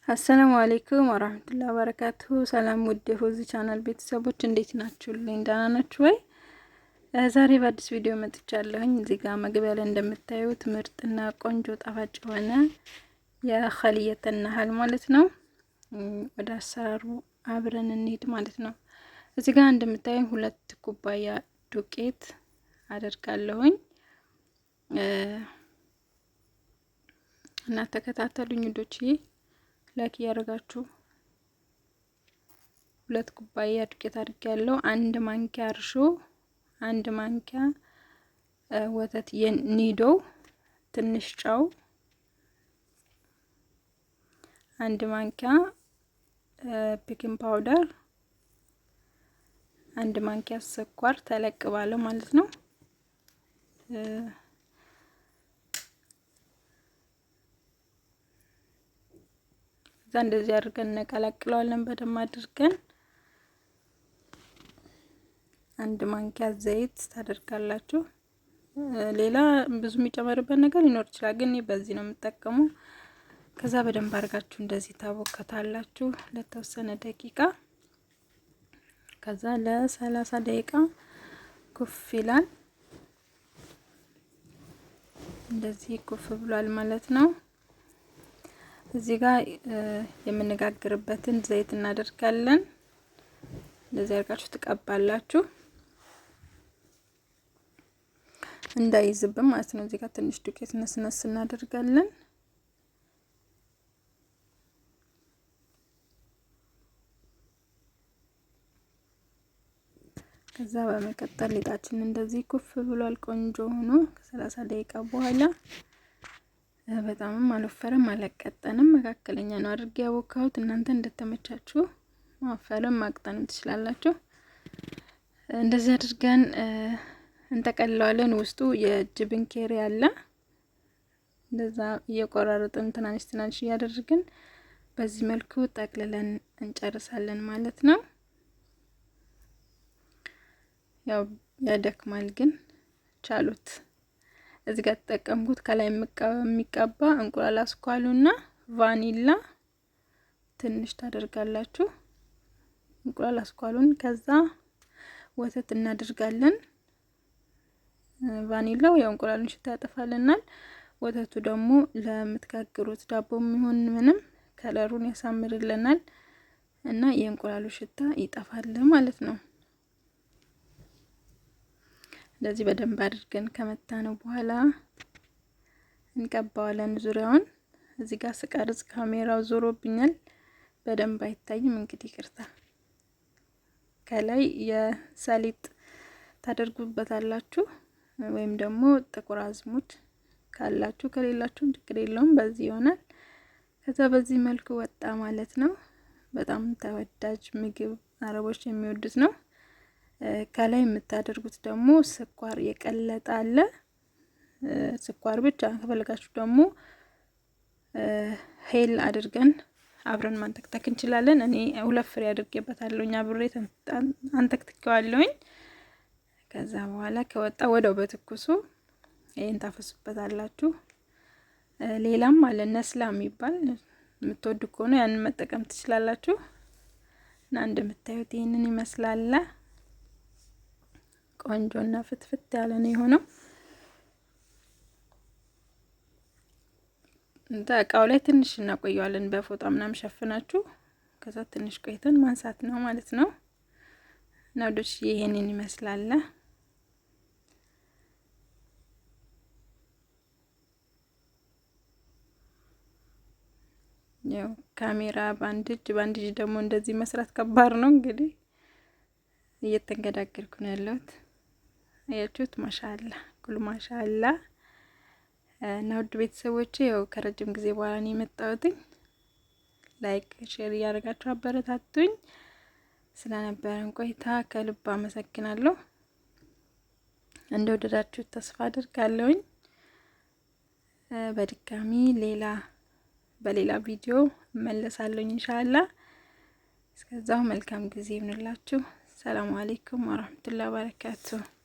السلام عليكم ورحمة الله وبركاته። ሰላም ውድ የፎዚ ቻናል ቤተሰቦች እንዴት ናችሁልኝ? ደህና ናችሁ ወይ? ዛሬ በአዲስ ቪዲዮ መጥቻለሁኝ። እዚህ ጋር መግቢያ ላይ እንደምታዩት ምርጥና ቆንጆ ጣፋጭ የሆነ የ خلية النحل ማለት ነው። ወደ አሰራሩ አብረን እንሂድ ማለት ነው። እዚህ ጋር እንደምታዩኝ 2 ኩባያ ዱቄት አደርጋለሁኝ እና ተከታተሉኝ ውዶችዬ፣ like እያደረጋችሁ። 2 ኩባያ ዱቄት አድርጌያለሁ። 1 ማንኪያ እርሾ፣ 1 ማንኪያ ወተት የኒዶ፣ ትንሽ ጨው፣ 1 ማንኪያ baking powder፣ 1 ማንኪያ ስኳር ተለቅ ባለው ማለት ነው። ከዛ እንደዚህ አድርገን እንቀላቅለዋለን በደንብ አድርገን። 1 ማንኪያ ዘይት ታደርጋላችሁ። ሌላ ብዙ የሚጨመርበት ነገር ሊኖር ይችላል፣ ግን እኔ በዚህ ነው የምጠቀመው። ከዛ በደንብ አድርጋችሁ እንደዚህ ታቦከታላችሁ ለተወሰነ ደቂቃ። ከዛ ለ30 ደቂቃ ኩፍ ይላል። እንደዚህ ኩፍ ብሏል ማለት ነው። እዚህ ጋር የምንጋግርበትን ዘይት እናደርጋለን። እንደዚህ አድርጋችሁ ትቀባላችሁ እንዳይዝብን ማለት ነው። እዚህ ጋር ትንሽ ዱቄት ነስነስ እናደርጋለን። ከዛ በመቀጠል ሊጣችን እንደዚህ ኩፍ ብሏል፣ ቆንጆ ሆኖ ከ30 ደቂቃ በኋላ። በጣምም አልወፈረም አልቀጠንም፣ መካከለኛ ነው አድርጌ ያቦካሁት። እናንተ እንደተመቻችሁ ማወፈርም ማቅጠንም ትችላላችሁ። እንደዚህ አድርገን እንጠቀልለዋለን። ውስጡ የ جبن ኬሪ አለ። እንደዛ እየቆራረጥን ትናንሽ ትናንሽ እያደረግን በዚህ መልኩ ጠቅልለን እንጨርሳለን ማለት ነው። ያው ያደክማል ግን ቻሉት። እዚህ ጋር ተጠቀምኩት ከላይ የሚቀባ እንቁላል አስኳሉና ቫኒላ ትንሽ ታደርጋላችሁ። እንቁላል አስኳሉን ከዛ ወተት እናደርጋለን። ቫኒላው ያው እንቁላሉን ሽታ ያጠፋልናል። ወተቱ ደግሞ ለምትጋግሩት ዳቦ የሚሆን ምንም color ኡን ያሳምርልናል እና የእንቁላሉ ሽታ ይጠፋል ማለት ነው። እንደዚህ በደንብ አድርገን ከመታነው በኋላ እንቀባዋለን ዙሪያውን። እዚህ ጋር ስቀርጽ ካሜራው ዞሮብኛል፣ በደንብ አይታይም። እንግዲህ ይቅርታ። ከላይ የሰሊጥ ታደርጉበታላችሁ ወይም ደግሞ ጥቁር አዝሙድ ካላችሁ፣ ከሌላችሁም ችግር የለውም፣ በዚህ ይሆናል። ከዛ በዚህ መልኩ ወጣ ማለት ነው። በጣም ተወዳጅ ምግብ፣ አረቦች የሚወዱት ነው። ከላይ የምታደርጉት ደግሞ ስኳር የቀለጠ አለ። ስኳር ብቻ ከፈለጋችሁ ደግሞ هيل አድርገን አብረን ማንተክተክ እንችላለን። እኔ 2 ፍሬ አድርጌበታለሁኝ፣ አብሬ አንተክትኬዋለሁኝ። ከዛ በኋላ ከወጣ ወደው በትኩሱ ይሄን ታፈሱበታላችሁ። ሌላም አለ ነስላ የሚባል፣ የምትወዱ ከሆነ ያንን መጠቀም ትችላላችሁ። እና እንደምታዩት ይህንን ይመስላል። ቆንጆና ፍትፍት ያለ ነው የሆነው። እቃው ላይ ትንሽ እናቆየዋለን በፎጣ ምናምን ሸፍናችሁ፣ ከዛ ትንሽ ቆይተን ማንሳት ነው ማለት ነው። እና ውዶች ይሄንን ይመስላል። ያው ካሜራ በአንድ እጅ፣ በአንድ እጅ ደግሞ እንደዚህ መስራት ከባድ ነው። እንግዲህ እየተንገዳገድኩ ነው ያለሁት። አያችሁት? ما شاء الله قولوا ما شاء الله። እና ውድ ቤተሰቦቼ ያው ከረጅም ጊዜ በኋላ ነው የመጣሁት። Like share እያደረጋችሁ አበረታቱኝ። ስለነበረን ቆይታ ከልብ አመሰግናለሁ። እንደወደዳችሁት ተስፋ አድርጋለሁኝ። በድጋሚ ሌላ በሌላ ቪዲዮ እመለሳለሁኝ إن شاء الله። እስከዛው መልካም ጊዜ ይሁንላችሁ። سلام عليكم ورحمة الله وبركاته።